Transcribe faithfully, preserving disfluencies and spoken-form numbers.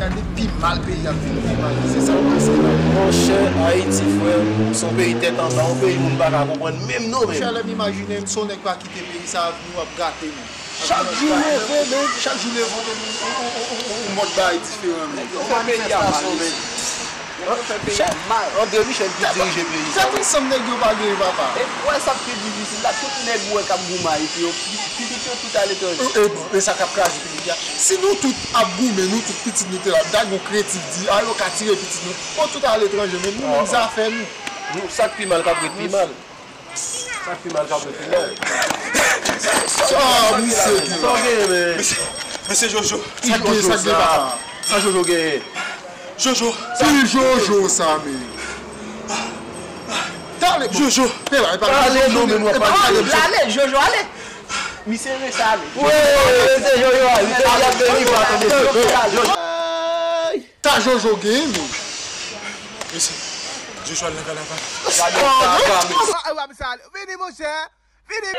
Gade pi mal peyi ap vin pi mal. Se sa k pase la. Monchè, Ayiti, frè, se yon peyi tèt anba, yon peyi moun pa ka konprann menm non, men. Monchè, lè m imajine m, se yon nèg pa kite peyi sa, nou ap gate nou. Chak jou leve, men. Chak jou leve, yon, yon, yon, yon, yon, yon mòd bagay diferan, men. Yo fè peyi a mal. Yo fè peyi a mal. André Michel ki dirije peyi sa. Tèt ansanm nèg yo pa gen papa. E wè sa k pi difisil la, tout nèg ou wè k ap goumen Ayiti yo, pitit yo tout aletranje. E, e bon, e sa k ap kraze peyi a. Si nou tout ap goumen, nou tout pitit nou te la, dag yon kretif di, a yo ka tire pitit nou. Bon, tout aletranje, men nou menm zafè nou. Nou, sa k pi mal k ap ret pi mal. Sa k pi mal k ap ret pi mal. Ah, misye gen. Sa w genyen, men? Mesye Jojo. Sa gen, sa gen papa. Sa Jojo genyen? Jojo. Ki Jojo sa, men? Tale, bon. Jojo. Pela, e pa Tale, non, men nou e pa pa tale. Jojo. Lale, Jojo, ale. Misye rete ale. Wi, se Jojo, ale. Misye ap veni pa tande. Jojo, ale. Ta Jojo gen, men. Mesye, Jojo al nan kanaval. Gade sa, gade. Vini, monchè. Vini.